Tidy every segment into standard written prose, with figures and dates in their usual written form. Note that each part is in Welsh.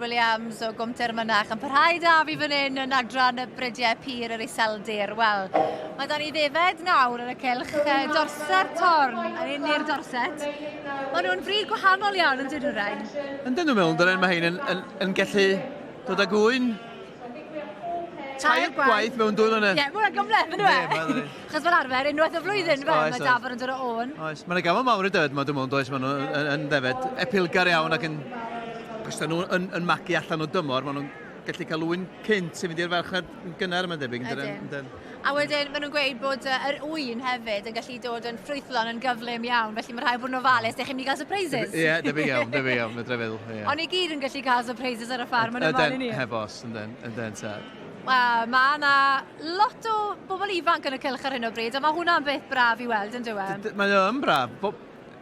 Williams o Gwmter Mynach yn parhau da fi fan hyn yn adran y brydiau pur yr iseldir. Wel, mae da ni ddefed nawr yn y cylch, Dorset Torn, yn un i'r Dorset. Maen nhw'n fryd gwahanol iawn yn dyn nhw, Rhain? Yndyn nhw'n meddwl, dyn mae hein yn, yn, yn gallu dod ag ŵyn tair gwaith mewn dwy flynedd. Ie, mae hwnna'n gymhleth, yn dwi? Chos fel arfer, unwaith y flwyddyn, fe, mae dafod yn dod o ôn. Oes, mae'n gafel mawr i dyfed, dwi'n meddwl, does, maen nhw yn, yn ddefed epilgar iawn ac yn... Os nhw yn, yn magu allan o dymor, maen nhw'n gallu cael ŵyn cynt sy'n mynd i'r farchnad yn gynnar, mae'n debyg. Ydyn. A wedyn, maen nhw'n gweud bod yr ŵyn hefyd yn gallu dod yn ffrwythlon yn gyflym iawn, felly mae rhaid bod yn ofalus, ydych chi'n mynd i gael surprises. Ie, yeah, debyg iawn, debyg iawn, medra feddwl. Yeah. Ond i gyd yn gallu cael surprises ar y ffarm yn ymlaen i ni. Heb os, ynden, ynden, tad. Wel, mae yna lot o bobl ifanc yn y cylch ar hyn o bryd, a mae hwnna'n beth braf i weld, yn dyw e? Mae o'n braf. Bo,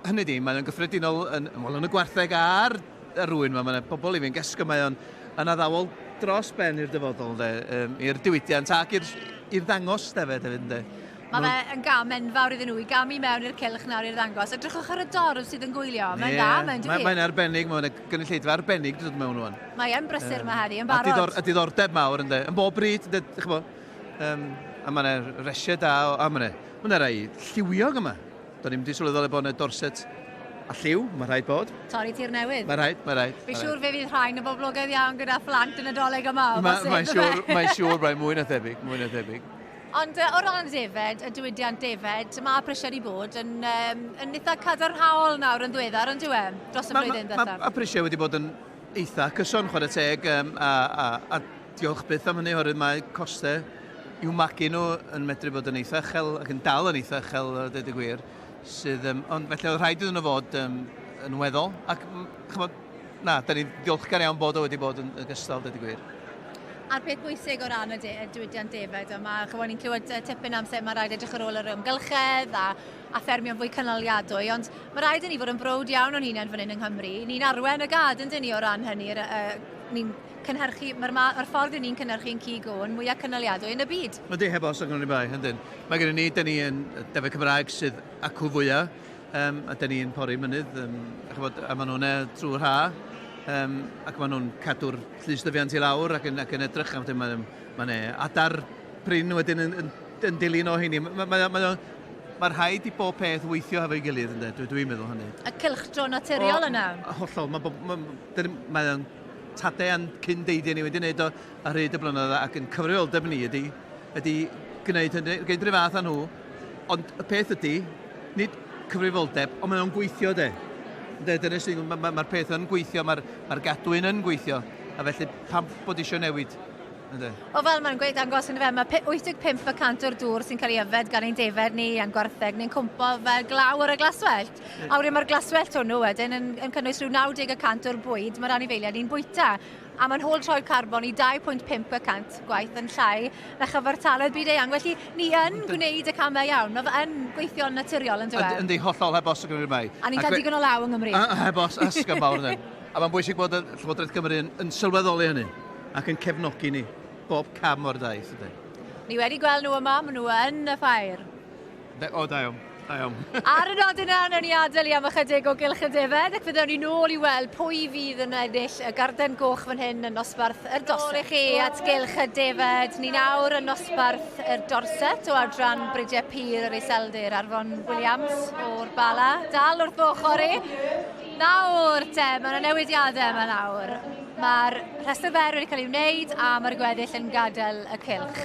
hynny di, mae o'n gyffredinol yn, wel, yn y gwartheg a'r yr rwy'n yma, mae yna bobl ifanc esgo, mae o'n yn addawol dros ben i'r dyfodol, ynde, um, i'r diwydiant ac i'r i'r ddangos defed hefyd, ynde. Mae fe yn gam enfawr iddyn nhw i gamu mewn i'r cylch nawr i'r ddangos. Edrychwch ar y dorf sydd yn gwylio. Mae'n yeah. dda, mae'n dwi. Mae'n arbennig, mae'n gynulleidfa arbennig dod mewn rwan. Mae e'n brysur yma heddi, yn barod. A, diddor, a diddordeb mawr, ynddo. Yn bob bryd, ynddo, ch'bo. Um, a mae'n resiau da, a mae'n ma rai lliwiog yma. Do'n i'm wedi sylweddoli bod yna Dorset a lliw, mae rhaid bod. Torri tir newydd. Mae rhaid, mae rhaid. Fi'n siŵr fe fydd rhain yn boblogaidd iawn gyda phlant yn y Dolig yma. Mae'n ma siŵr, mae'n siŵr, mae'n mwy na thebyg, mwy na thebyg. Ond o ran defed, y diwydiant defed, mae prisiau wedi bod yn, um, yn eitha cadarnhaol nawr yn ddiweddar, yn dyw e, dros y flwyddyn ddiwethaf. Mae ma, prisiau wedi bod yn eitha cyson, chwarae teg, um, a, a, a diolch byth am hynny, oherwydd mae costau i'w magu nhw yn medru bod yn eitha uchel ac yn dal yn eitha uchel, a dweud y gwir. Sydd, um, ond felly oedd rhaid iddyn nhw fod um, yn weddol. Ac, chymod, na, da ni'n ddiolchgar iawn bod o wedi bod yn gystal, dweud y gwir. A'r peth bwysig o ran y, de, y diwydiant defed yma, chymod, ni'n clywed tipyn am sut mae rhaid edrych ar ôl yr ymgylchedd a, a ffermio'n fwy cynaliadwy, ond mae rhaid i ni fod yn browd iawn o'n hunain fan hyn yng Nghymru. Ni'n arwen y gad yn dyn ni o ran hynny, uh, ni'n cynhyrchu, mae'r ma, ma ffordd i ni'n cynhyrchu'n cig o'n mwyaf cynaliadwy yn y byd. Ydy, heb os, ac yn bai, yndyn. Mae gennym ni, dyn ni yn defed Cymraeg sydd acw fwyaf, um, a dyn ni'n pori mynydd, um, a, chybod, a maen nhw'n e trwy'r ha, um, ac maen nhw'n cadw'r llysdyfiant i lawr ac yn, ac yn edrych, a wedyn mae'n ma adar prin wedyn yn, yn, yn dilyn o hynny. Mae ma, ma, ma, ma rhaid i bob peth weithio hefo'i gilydd, ynddo, dwi'n dwi meddwl hynny. Y cylchdro naturiol yna. Hollol, mae ma, ma, ma, tadau a'n cyn deidiau ni wedi wneud o ar hyd y blynyddoedd ac yn cyfrifoldeb ni ydy, ydy gwneud hynny, gwneud rhyw fath â nhw. Ond y peth ydy, nid cyfrifoldeb, ond mae o'n gweithio de. De, dyna sy'n, mae'r ma, ma peth yn gweithio, mae'r ma gadwyn yn gweithio, a felly pam bod eisiau newid? Ynddi. Wel, fel mae'n gweud dangos yn fe, mae 85 y cant o'r dŵr sy'n cael ei yfed gan ein defaid ni a'n gwartheg ni'n cwmpo fel glaw ar y glaswellt. A wedyn mae'r glaswellt hwnnw wedyn yn, yn cynnwys rhyw 90 y cant o'r bwyd mae'r anifeiliaid ni'n bwyta. A mae'n hôl troed carbon i 2.5 y cant gwaith yn llai na chyfartaledd byd eang. Felly ni yn gwneud y camau iawn. Mae fe yn gweithio'n naturiol yn dweud. Yndi, hollol heb os y Gymru mai. A ni'n cael digon o law yng Nghymru. Heb os, ysgol mawr yna. A mae'n bwysig bod y Llywodraeth Cymru yn, yn sylweddoli hynny ac yn cefnogi ni bob cam o'r daith. Ydy. Ni wedi gweld nhw yma, maen nhw yn y ffair. O, da iawn. Da iawn. Ar y nodyn yna, wnawn ni adael i am ychydig o gylch y defed, ac fyddwn ni nôl i weld pwy fydd yn ennill y garden goch fan hyn yn nosbarth yr Dorset. Nôl i chi at gylch y defed. Ni nawr yn nosbarth yr Dorset o adran Brydiau Pur yr Iseldir, Arfon Williams o'r Bala. Dal wrth fy ochr i. Nawr te, mae yna newidiadau yma nawr. Mae'r rhestr fer wedi cael ei wneud a mae'r gweddill yn gadael y cylch.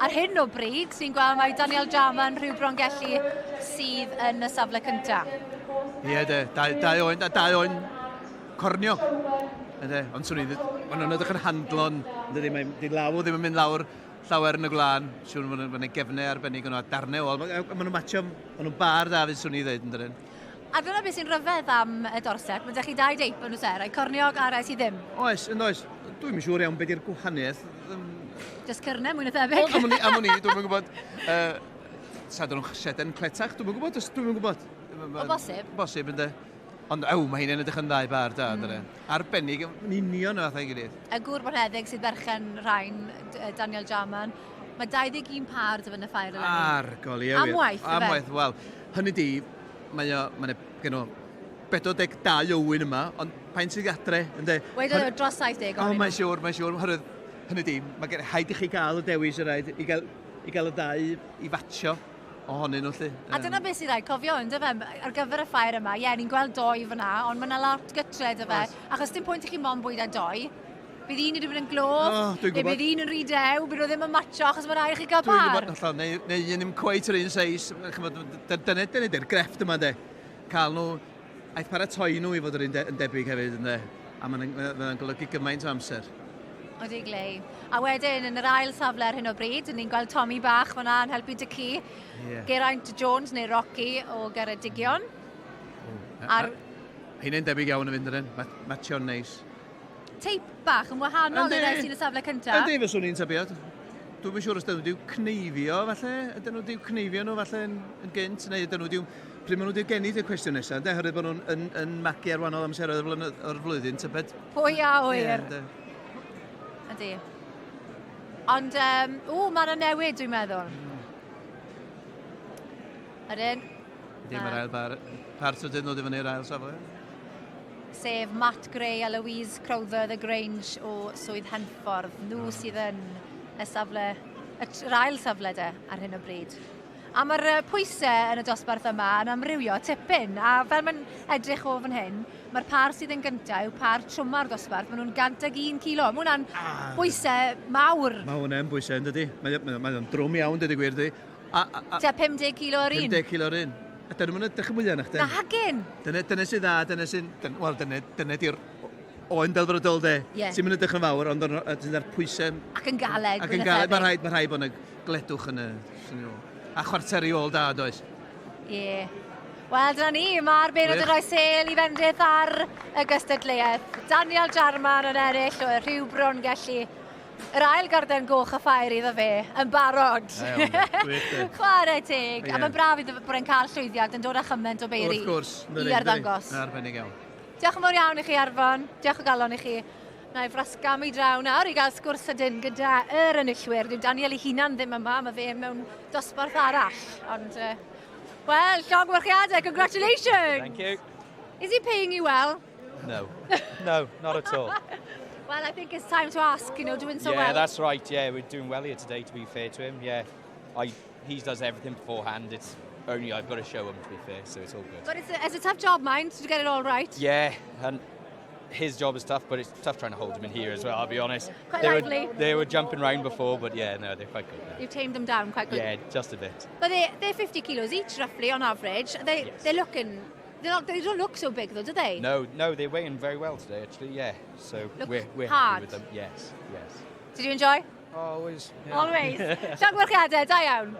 Ar hyn o bryd, sy'n gweld mae Daniel Jarman, Rhyw Brongelli sydd yn y safle cyntaf. Ie, de, dau, dau oen, dau oen cornio. Ynde, ond swn i, maen nhw'n edrych yn handlon, dydy, mae di law ddim yn mynd lawr llawer yn y gwlân, siŵr maen nhw'n gefnau arbennig yno, a darnau ôl, maen nhw'n matio, maen nhw'n bar da, fydd swn i ddeud, yn dydyn. A dyna beth sy'n rhyfedd am y Dorset, mae 'da chi dau deip yn oes e, rai corniog a rai sydd ddim. Oes, yn oes. Dwi'm yn siŵr iawn beth yw'r gwahaniaeth. Just cyrnau mwy na thebyg. O, am wn i, am wn i, dwi'm yn gwybod. Uh, sa dyn nhw'n seden cletach, dwi'm yn gwybod, dwi'm yn gwybod. O bosib. Bosib, ynddo. Ond, ew, mae hynny'n edrych yn ddau bar da, mm. Arbennig, yn union y fath o'i gilydd. Y gŵr bonheddig sydd berchen rhain, Daniel Jarman, mae 21 par dy fyny ffair eleni. Argol, ie. Am waith, Am waith, wel, hynny di, mae o, mae'n gen o 42 o wyn yma, ond pa'n sydd adre, ynddo? Wedodd o dros 70 O, mae'n siŵr, mae'n siŵr. Oherwydd, hynny di, mae gen, rhaid i chi gael y dewis, y rhaid, i gael y ddau i fatio ohonyn nhw, lly. A dyna beth sydd rhaid cofio, ynddo fe, ar gyfer y ffair yma, ie, ni'n gweld doi fyna, ond mae yna lot gytre, dy fe. Achos dim pwynt i chi mond bwyta doi. Bydd un wedi bod yn glof, Oh, dwi'n neu gwbod. bydd un yn rhy dew, bydd nhw ddim yn matcho, achos mae rhaid i chi gael Dwi'n par. gwybod, allan, neu un ddim cweit yr un seis. Ch'mod, dyna di'r grefft yma, de. Cael nhw, aeth paratoi nhw i fod yr un yn debyg hefyd, ynde. A mae'n ma golygu gymaint o amser. Odi glei. A wedyn, yn yr ail safle ar hyn o bryd, ni'n gweld Tommy bach fyna yn helpu dy ci. Geraint Jones neu Rocky o Geredigion. Hynny'n debyg iawn yn fynd yr un. Matio'n neis. Teip bach yn wahanol Yndi. i'r rai sy'n y safle cyntaf. Yndi, fyswn i'n tybio. Dwi'm yn siŵr os dyn nhw wedi'w cneifio, falle. Ydyn nhw wedi'w cneifio nhw, falle, yn gynt, neu ydyn nhw wedi'w... Pryd maen nhw wedi'w geni, di'r cwestiwn nesaf, ynde? Oherwydd bod nhw'n yn magu ar wahanol amseroedd o'r flwyddyn, tybed? Pwy a Ie, wyr. ynde. Yndi. Ond, o, mae yna newid, dwi'n meddwl. Ydyn. Yndi, mae'r ail bar, par trydydd nhw wedi fyny'r ail safle. Sef Matt Gray a Louise Crowther, The Grange o Swydd Henffordd. Nhw sydd yn y safle, yr ail safle de, ar hyn o bryd. A mae'r pwysau yn y dosbarth yma yn amrywio tipyn, a fel mae'n edrych o fan hyn, mae'r par sydd yn gyntaf yw par trwma'r dosbarth, maen nhw'n 101 kilo. Mae hwnna'n bwysau mawr. Mae hwnna'n bwysau, yn dydi? Mae o'n drwm iawn, dydi gwir, dydi? A Tua 50 kilo yr un. 50 kilo yr un. A dyn nhw'n edrych yn mwyaf na chdi. Nagyn! Dyna sydd dda, dyna sy'n... Wel, dyna di'r oen delfrydol, de. Sy'n mynd edrych yn fawr, ond dyna'r pwysau. Ac yn galed. Ac yn galed, mae rhaid bod yna gledwch yn y... swn i'n meddwl. A chwarter i ôl da, does? Ie. Wel, dyna ni, mae'r beirniad yn rhoi sêl i fendith ar y gystadleuaeth. Daniel Jarman yn ennill o Rhiwbron Gelli. Yr ail garden goch y ffair iddo fe, yn barod. Da iawn, de. Gwych, de. Chwarae teg. A mae'n braf iddo bod e'n cael llwyddiant yn dod â chymaint o beiri Wrth gwrs. I arddangos. Arbennig iawn. Diolch yn fawr iawn i chi, Arfon. Diolch o galon i chi. Na i frasgamu draw nawr i gael sgwrs sydyn gyda yr enillwyr. Dyw Daniel ei hunan ddim yma, mae fe mewn dosbarth arall. Ond, wel, llongyfarchiadau, congratulations! Thank you. Is he paying you well? No, no, not at all. Well, I think it's time to ask, doing so Yeah, well. That's right. Yeah, we're doing well here today. To be fair to him, yeah, I he does everything beforehand. It's only I've got to show him. To be fair, so it's all good. But it's a tough job, mind, to get it all right. Yeah, and his job is tough, but it's tough trying to hold him in here as well. I'll be honest. Quite they lively. They were jumping round before, but yeah, no, they're quite good now. You've tamed them down quite good. Yeah, just a bit. But they're 50 kilos each, roughly, on average. Yes. They're looking... They're not, they don't look so big, though, do they? No, they're weighing very well today, actually. Yeah, so Look we're hard. happy with them. Yes. Did you enjoy? Always. Always. Llongyfarchiadau, da iawn.